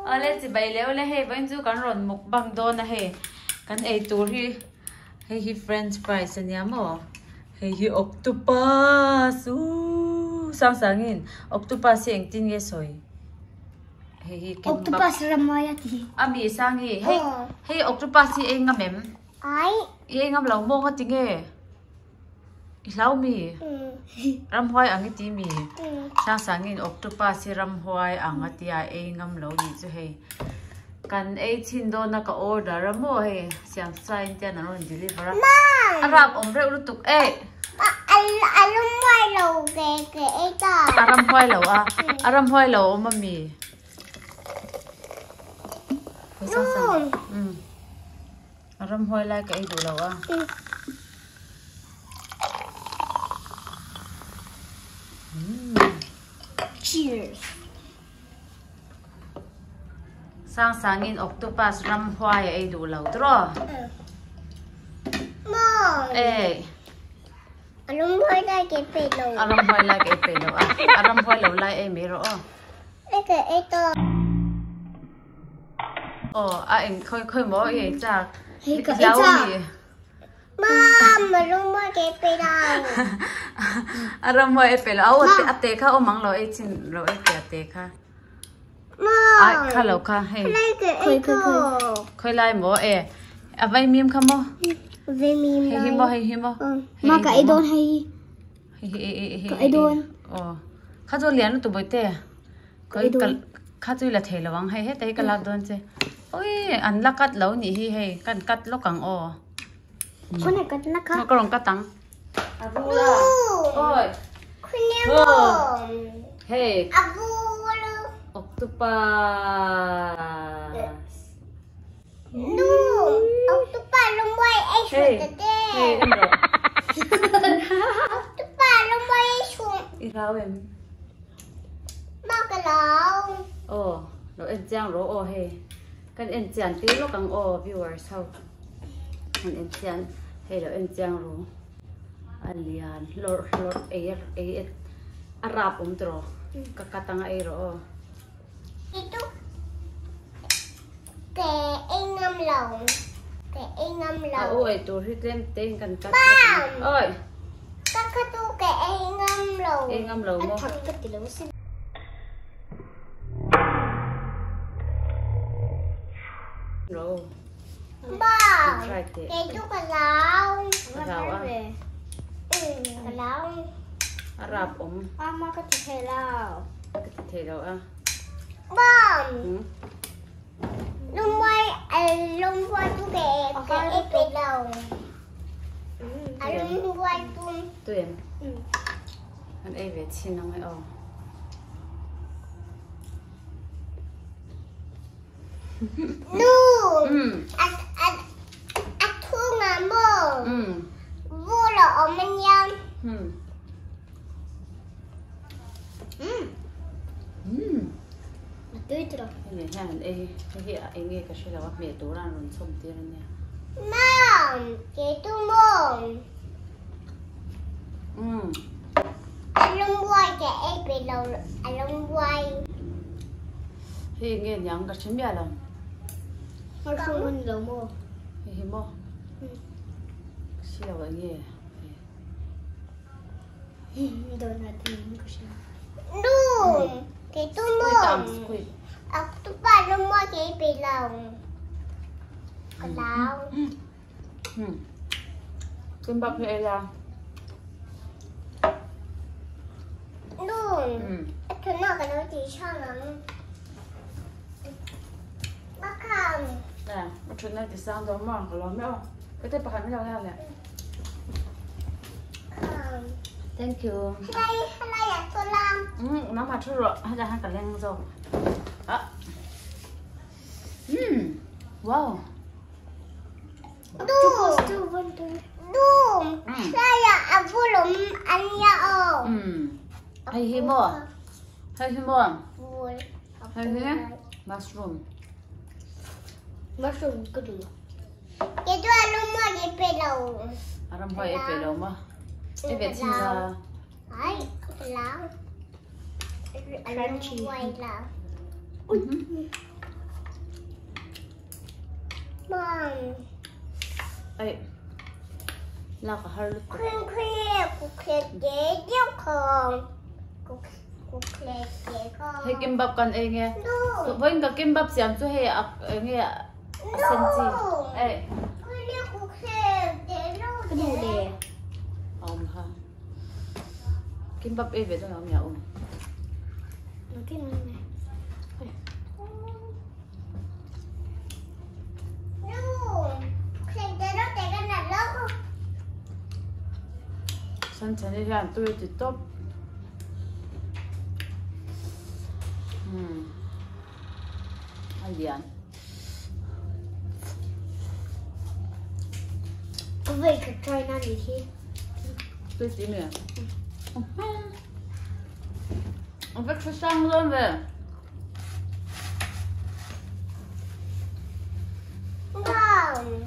Awle chibai leh awle hei vawiin chu kan rawn mukbang dawn a hei kan ei tur hi hei hi french fries a nia maw hei hi octopus uuh sang sangin octopus hi engtin nge sawi hei hi kimbap Octopus ramai a ti. A mi sangi hei hei octopus hi ei ngam em? Ai. I ei ngam lo maw nga ti nge? I hlau mi? Ramhuai ang i ti mi? Sangsangin octopus hi ramhuai ang a tia ei ngam lo nih chu hei. Kan ei chhin dawn a ka order a maw hei siam sain te an rawn deliver a. A rap awm reuh lutuk e. A ramhuai lo ke ke ei ta. A ramhuai lo a. A ramhuai lo awm a mi? Sangsang. A ramhuai lai ka ei duh lo a. Cheers. Sang sangin octopus ramhuai a ei duh lo tiraw? Mom. Ei. A ramhuai lai ka ei peih lo. A ramhuai lai ka ei peih lo a. A ramhuai lo lai ei mai rawh aw. Ei ka ei tawh. Aw a eng khawi khawi maw i ei chak. Hei ka ei chak. Mom a ramhuai ka ei peih lo. A ramhuai ei peih lo. Au a te kha awm ang lo ei chin lo ei teh a te kha. Mom. Ai kha lo kha hei. Khawi lai ka ei tawh. Khawi lai maw e. A vaimim kha maw. Vaimim lai. Hei hi maw hei hi maw. Ma ka ei dawn hei. Hei hi ei ei Ka ei dawn. Aw. Kha chu lian lutuk bawihte. Ka ei dawn. Kha chu i la thei lo ang hei heta hi ka lak dawn che. Ui an la cut lo nih hi hei kan cut lawk ang aw. Khawnge cut na kha? Ka rawn cut ang. A vul a. Awi. Khawnge maw? Hei. A vul. Octopus. Nu, octopus lungmuai ei hruai ta te. Hei, en rawh. Octopus lungmuai ei hruai. I rau em? Ma ka lau. Aw, lo en chiang rawh aw hei. Kan en chian tir lawk ang aw viewers ho. Kan en chian hei lo en chiang ru. A lian hlawrh hlawrh ei ei a rap awm tawh rawh. Ka cut anga ei rawh aw. Itu ke ei ngam lo. Ke ei ngam lo. A u ei tur hi tlem te in kan cut. Bam! Oi. Ka kha tu ke ei ngam lo. Ei ngam lo maw? A thak ka ti lo sin. Ro. Bam! Try teh. Kei tu ka lau. Ka lau a. Ka lau. A rap awm. Ama ka ti thei lo. Ka ti thei lo a. Bam! Lungmuai lungmuai tu ke ke ei pe lo. A lungmuai tu. Tu em? An ei ve chin ang e aw. Nu! A a a thung a maw? Vul a awm a nia. A tui tawh. Hei hian an ei hei hi a eng nge ka hre lo a hmeh tur a an rawn chhawm tir a nia. Mom, kei tu maw? A lungbuai ka ei pe lo a lungbuai. Hei eng nge niang ka hre miah lo. Mushroom a ni lo maw? Hei hi maw? Si lo eng nge. Donut niin ka hria. Nu! Kei tu maw? Squid ang squid. A tu pa lo maw kei pe lo. Ka lau. Kimbap hi ei la. Nu! A thuna ka lo ti chang ang. Bakam. A thuna ti sang dawn maw? Ka lawm e aw. Ka te pakhat min lo la leh. Thank you. Helai helai a thu lam. Nangmah thu rawh. Helai han ka leng zawk. Ah. Wow. Dum. Helai a vulum ania aw. Hei hi maw? Hei hi maw? Hei hi mushroom. Mushroom ka duh. Ke tu a ramhuai ei pe lo. A ramhuai ei pe lo maw? Ei ve chin la. Ai, ka lau. A ramhuai la. Ai lak a har lutuk. Hei kimbap kan ei nge. Vawiin ka kimbap siam chu hei a enge a sen chi. Ei. Ka nu le. A awm kha. Kimbap ei ve dawn a awm ya awm. Chhanchhani hian tui ti tawp. Hmm. A lian. Vei ka try na ni hi. Tui ti mi. A va tha sang dawn ve.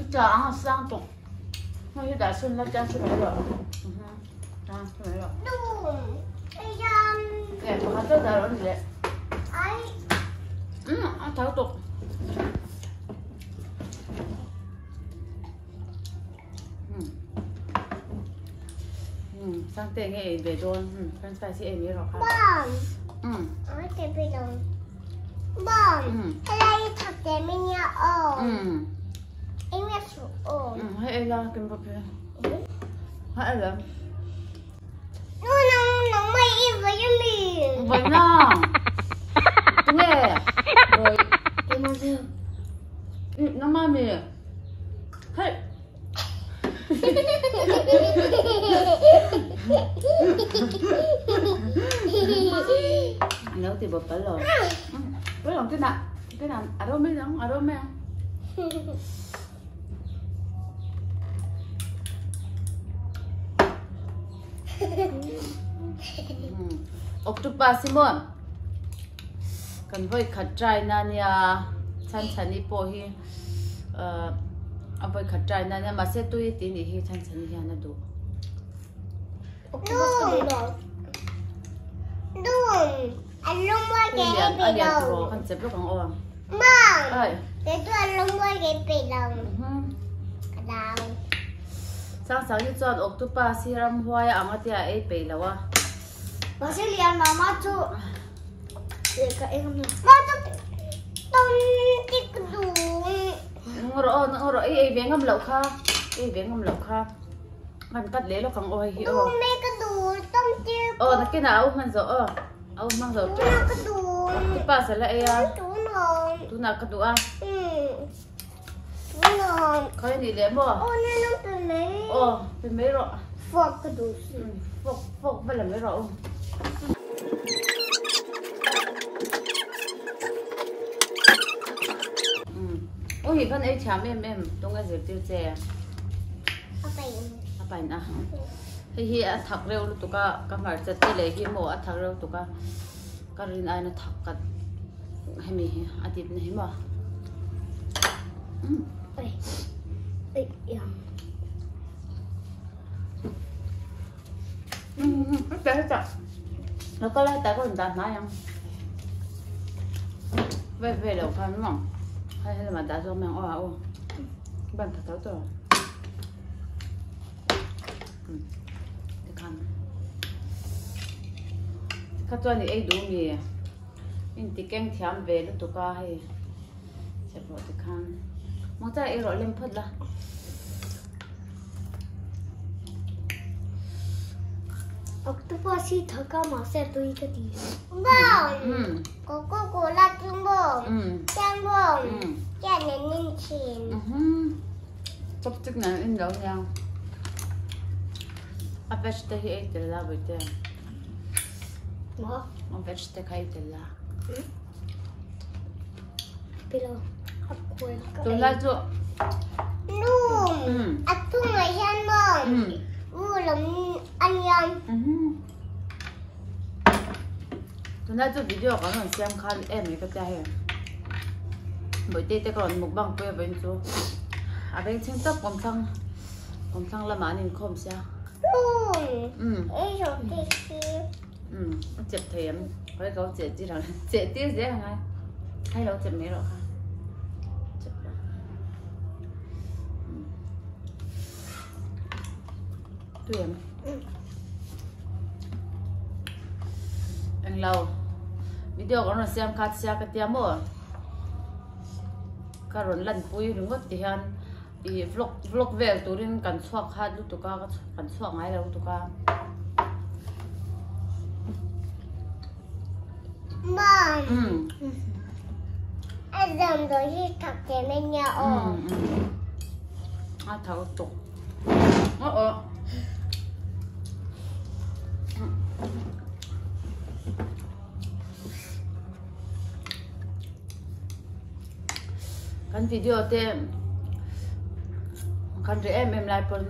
I tla ang a sang tawh. Hei hi dah chhun la tan chhun mai rawh. Tan chhun mai rawh. E pakhat chauh dah rawh ni le. A thau tawh. Sangte nge ei ve dawn french fries hi ei mai rawh kha. Hei ei la kim bawk hi. Hei ei la. Vawiina. Tunge? Vawi. Nangmah mi. Hei. Lo ti bawp pal lo. Pal lo kinah kinah a ro mai ang a ro mai ang. Octopus hi maw kan vawi khat try na nia chhan chhani pawh hi. A vawi khat try na nia mahse tui tih nih hi chhan chhan hian a duh. Lian a lian tawh kan chep lawk ang aw. Ai. Sang sang hi chuan octopus hi ramhuai a ang a tia a ei peih lo a. Mahse lian mama chu lehkha eng a Nang rawh aw nang rawh ei ei ve ngam loh kha ei ve ngam loh kha kan cut leh lawk ang aw hei hi aw aw nakinah a u hman zawh aw a u hmang zawh teuh octopus a la ei a tunah ka duh a Khawi a nih leh maw? Aw, pe mai rawh. Fork ka duh si. Fork, fork va la mai rawh u. Aw hi khan ei thiam em em tung a zirtir che. A pain. A pain a. Hei hi a thak reuh lutuk a, ka hmarcha te leh hi maw a thak reuh lutuk a. Ka rin aiin a thak kat hemi hi a dip na hi maw. Ai. Ai ya. Heta heta. Lo kal heta ka rawn dah hnai ang. Ve ve lo khan maw. Hei he lamah dah zawk mai ang aw a u. Ban tha tho tawh. Tikhan kha chuan i ei duh mi inti keng thiam ve lutuk a hei chep rawh tikhan mawngchai ei rawh lem phawt la. Octopus hi thaka mahse tui ka ti. Bawm Coca Cola chu bawm chuan bawm chuan an in thin. Chopstick nen in lo nia. A veg te hi ei tel la Bawihte. Maw? A veg te kha ei tel la. Pilo. A kuai ka ei. Tunlai chu. Nu. A chungah hian maw? U lam a niam. Tunlai chu video kan rawn siam khan em mai ka tia hei. Bawihte te ka rawn mukbang pui a vawiin chu a veng chhing tawp kawmthlang kawmthlang lamah an inkhawm sia. Umm a chep thei em khawi ka lo cheh tir ang cheh tir zel ang a hei lo chep mai rawh kha chep rawh. Tui em? Englo. Video kan rawn siam kha chhia ka tia maw? Ka rawn lan pui ringawt ti hian ih vlog vlog vel turin kan chhuak khat lutuk a kan chhuak ngai lo lutuk a. Mom. A damdawi hi thak teh mai nia aw. A tho tuk. Aw aw. Kan video te kan ri em em lai pawn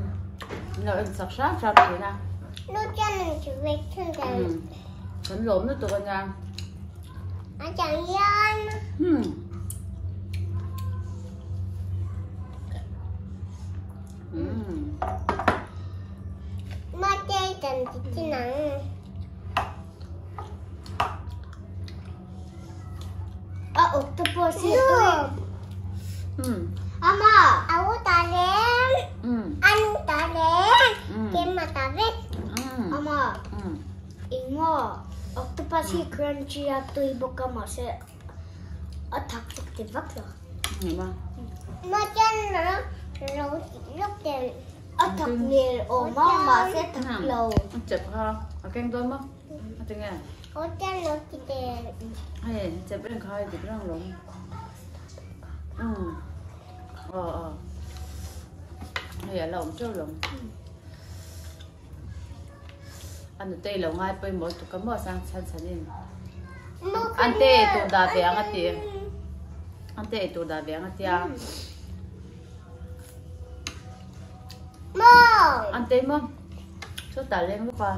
lo en sak hram hram thin a. Nu chuan an chu vek thung dan. Kan lawm lutuk a nia. A chang hian. Hmm. Hmm. Ma te tan ti ti nang. A octopus hi tui. Hmm. Ama. Au ta lem. Hmm. Anu ta lem. Hmm. Kem ta vek. Hmm. Ama. Hmm. Engmaw octopus hi crunchy a tui bawk a mahse a thak chu ka ti vak lo. Engmaw? Ma chuan ro tih lawk te a thak hmel awm a mahse a thak lo. A chep kha a keng dawn maw? A ti nge? Aw chuan lo ti tel. Hei chep reng kha hei dik reng lo. Umm aw aw hei a la awm teuh lo. A nutei lo ngai pawimawh tuk a maw sang chhan chhan in an te ei tur dah ve ang a ti an te ei tur dah ve ang a tia an te maw chutah leng lawk a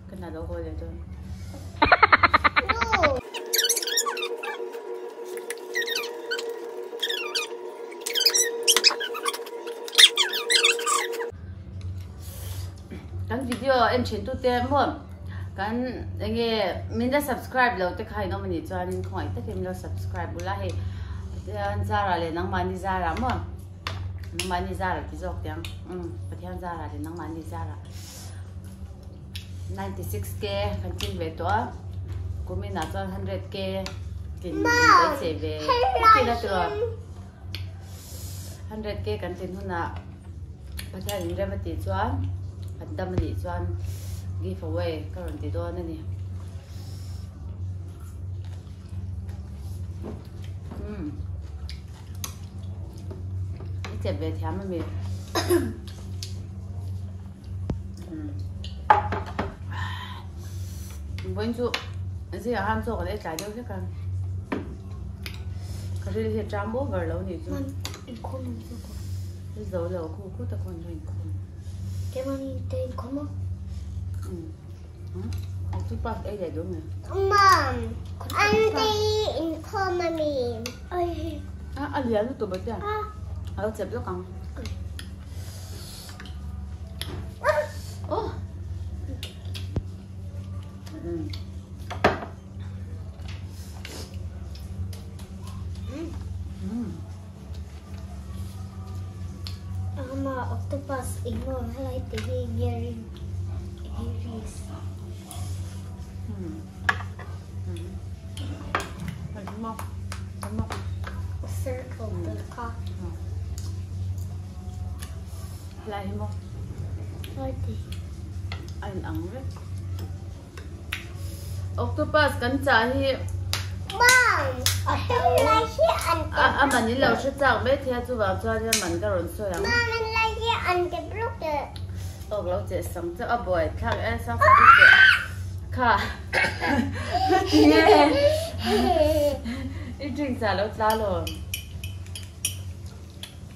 ka na lo haw leh dawn. Kan video en thin tu te maw kan enge min la subscribe lo te kha in awm anih chuanin khawngaih takin min lo subscribe bula hei Pathian zara leh nangmahni zara maw nangmahni zara ti zawk teh ang umm Pathian zara leh nangmahni zara 96k kan tlin ve tawh a kuminah chuan 100k tlin beisei ve tlin a tiraw. 100k kan tlin hunah Pathian in rem a tih chuan kan dam a nih chuan give away ka rawn ti dawn a ni. Umm i chep ve thiam a mi. Umm vawiin chu zingah khan chaw kan ei tlai deuh hlek a. Ka ril hi a ṭam over lo nih chu. Inkhawm ang chu ka. I zo lo khu khu tak khawn chu inkhawm. Keimahni te inkhawm a. Umm. Chu pass ei leh duh nge. Mom, an te inkhawm a mi. Ai. A a lian lutuk bawk tia. A lo chep lawk ang. Oh. Umm. Ama octopus engmaw helai te hi nge ris. Circle te kha. Helai hi maw? Helai te hi. A inang vek. Octopus kan chah hi a man in lo hre chak mai thei a chuvang chuan a man ka rawn sawi ang. Awk lo cheh sang chauh a buai thlak e sang sang cheh kha tinge i drink chah lo tla lo.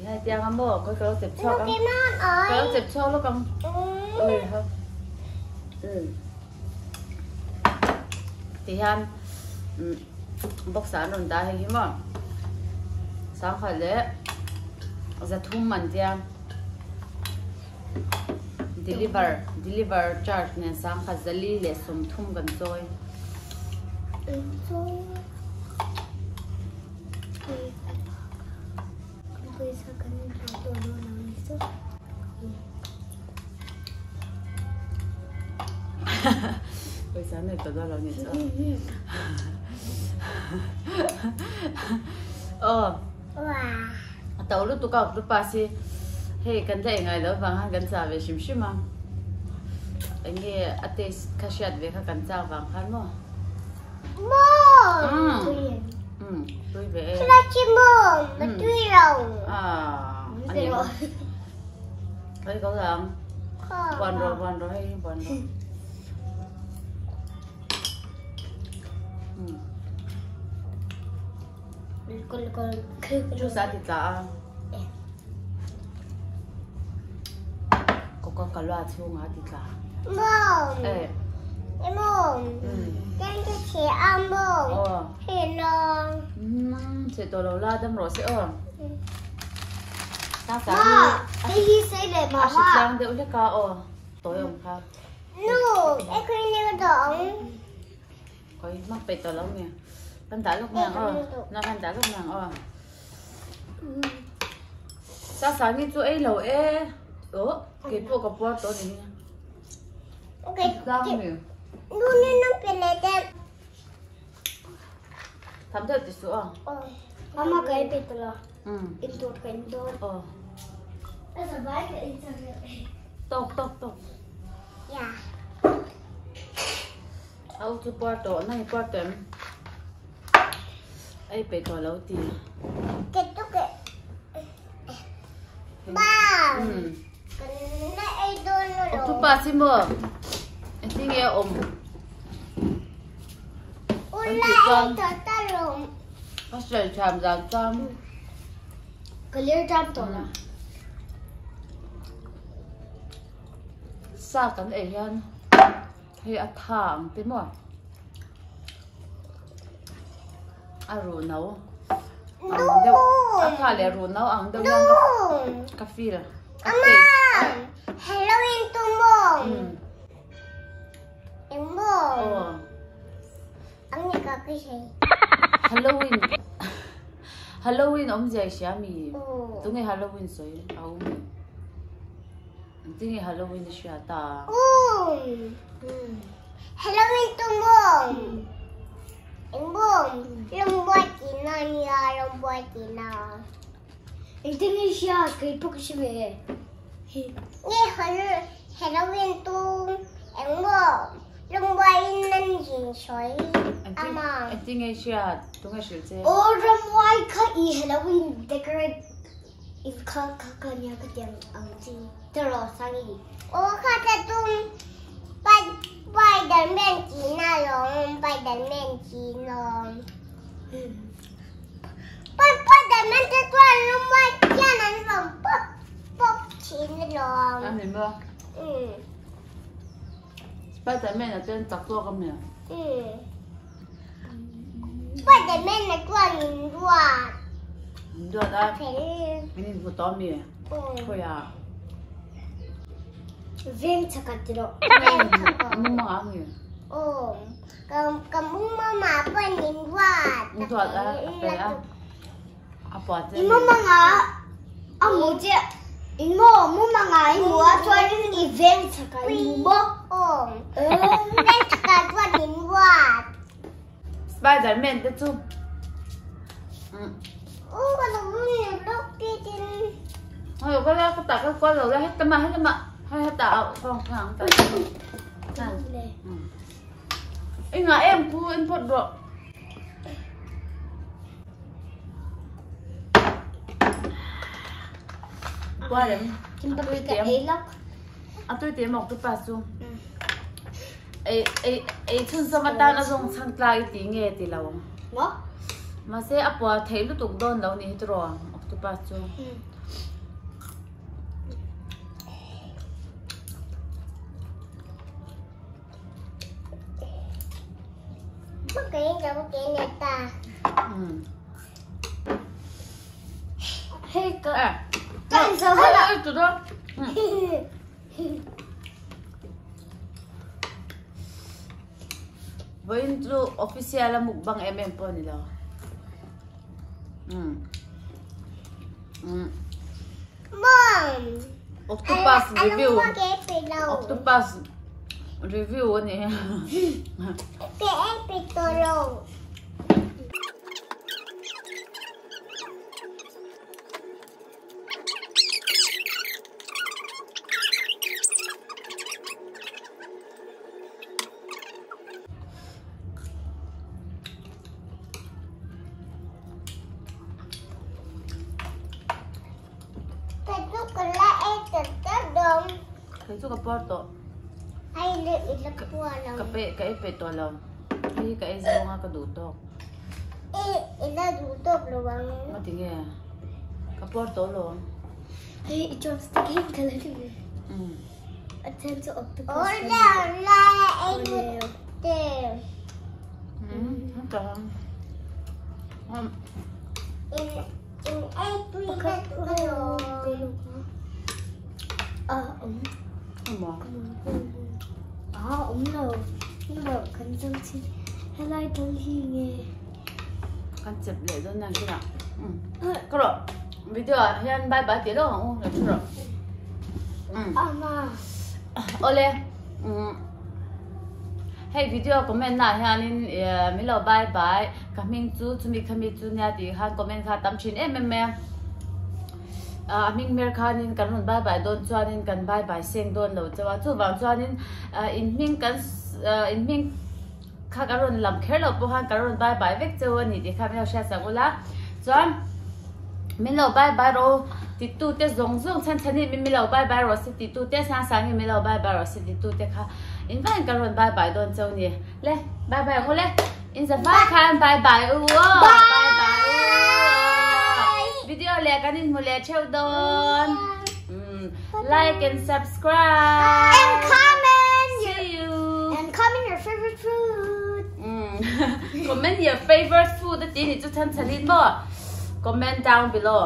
Lai tiang a maw khawi ka lo chep chhuak ang ka lo chep chhuak lawk ang ui ha um ti hian um box ah an rawn dah hei hi maw sangkhat leh zathum an tia deliver deliver charge nen sangkhat zali leh sawmthum kan chawi. Pawisa nei tawh dawn lo nih chu. Aw. A to lutuk a octopus hi hei kan la engai lo vang khan kan chah ve hrim hrim a. Eng nge a taste kha hriat ve kha kan chak vang khan maw. Umm tui ve e. Ah ani maw. Hei ko lang. Buan rawh buan rawh hei buan rawh. Juice a ti tla a. Coca cola chhungah a ti tla. Mom. Mom. Chhe tawh lo la dam rawh se aw. Hei hi sei leh mah A hritlang deuh hlek a aw tawi awm kha. Nu, e khui ni ka dawng. Koi mak peih tawh lo nge. Kan dah lawk mai ang aw. Na kan dah lawk mai ang aw. Sa sangi chu ei lo e. Oh, kei pawh ka puar tawh ni hi. Okay. Tlang mi. Nu ni nu pe le te. Tham deuh ti suh aw. Mama ka ei pe tawh lo. In tur ka in dawn. Aw. A zavai ka in chak reuh. Tawk tawk tawk. Ya. Au chu puar tawh na i puar tawh em? Ei pe tawh lo ti. Ke tu ke. Ba. Kan la ei dawn lo. Octopus hi maw? Engtin nge a awm? Ula ei tawh ta lawm. Ka sawi thiam zan chuan. Ka lir tan tawh la. Sa kan ei hian hei a tha ang te maw? A ruh no ang deuh a tha leh ruh no ang deuh hian ka feel a taste. Halloween tu maw? Engmaw? Aw. Ang ni ka ka hei. Halloween. Halloween awmzia i hria mi? Tunge Halloween sawi a awm mi? Engtin nge Halloween i hriat a? Um. Halloween tu maw? Engmaw? Lawmbuai tihna a nia, lawmbuai tihna. Engtin nge i hria? Kei pawh ka hre ve e. Nge Halloween tu engmaw ramhuaiin an zin sawi ama. Engtin nge i hriat? Tunge hrilh che? Aw ramhuai kha i Halloween decorate in kha kha kha nia ka ti ang chi tiraw Sangi? Aw kha ta tum Spiderman tihna lawm Spiderman tihna. Pawp pawp dan man te chuan lungmuai hian an rawn pawp pawp thin alawm. A ni maw? Umm. Spiderman a chuan chak zawk a mi? Umm. Spiderman a chuan min duat. Min duat a? Fel. Min inhmu tawh a mi? Umm. Khawiah? Veng chakah ti rawh. Veng chakah. Mumangah a mi? Umm. Ka mumama pawh min ruat. Min ruat a, a pe a. A puat che. I mumanga a mu che. I maw mumanga i mu a chuan i veng chhak ah i mu maw? Aw. Veng chhak ah chuan min ruat. Spiderman te chu. Aw ka lo ni lawk ti tin. Hei ka la ka tak ka kual lo la heta mah heta mah hei heta ah kawng thang ta. I ngah em khu in phawt rawh. Qua đến Tôi tìm A tôi tìm một cái bà su. Ei ei ei chhun sawm atan a zawng chhang tlak i ti nge ti lo. Maw? Mahse a pua thei lutuk dawn lo ni hi tiraw octopus chu. Vawiin chu official a mukbang em em pawh a ni lo. Octopus review. Octopus. Review a ni. Ka ei pe tawh lo. Kei chu ka la ei ta ta dawm. Kei chu ka puar tawh. Ai le i la puar lo. Ka pe ka ei peih tawh lo. Hei hi ka ei zawng a ka duh tawk. I i la duh tawk lo ang. Nga ti nge? Ka puar tawh lo. Hei i chopstick hi ka la duh. A then chu octopus. Oh la la ei duh te. Um ta. Um. In in ei tui na lo. Ah um. Emaw. Ah um lo. Lo kan chang chi. Helai thal hi nge. Kan chep leh dawn nang kina. Um. Ka rawh. Video ah hian bye bye tih lo ang u. Lo thu rawh. Um. Ama. Awle. Um. Hei video comment na hianin min lo bye bye ka hming chu chumi khami chu nia tih khan comment kha tam thin em em mai a. A hming hmer khanin kan rawn bye bye dawn chuanin kan bye bye seng dawn lo chauh a. Chuvang chuanin in hming kan in hming kha kan rawn lam kher loh pawh khan kan rawn bye bye vek chauh a ni tih kha min lo hriat sak ula. Chuan min lo bye bye rawh u titute zawng zawng chhan chhanin min lo bye bye rawh se titute sang sangin min lo bye bye rawh se titute kha in vain kan rawn bye bye dawn chauh a ni. Le bye bye ang u le. In za fai khan bye bye u aw. Bye bye u. Video leh kan inhmu leh theuh dawn. Like and subscribe. And comment. See you. And comment your favorite food. Comment your favorite food a ti ni chu chhan chhanin maw. Comment down below.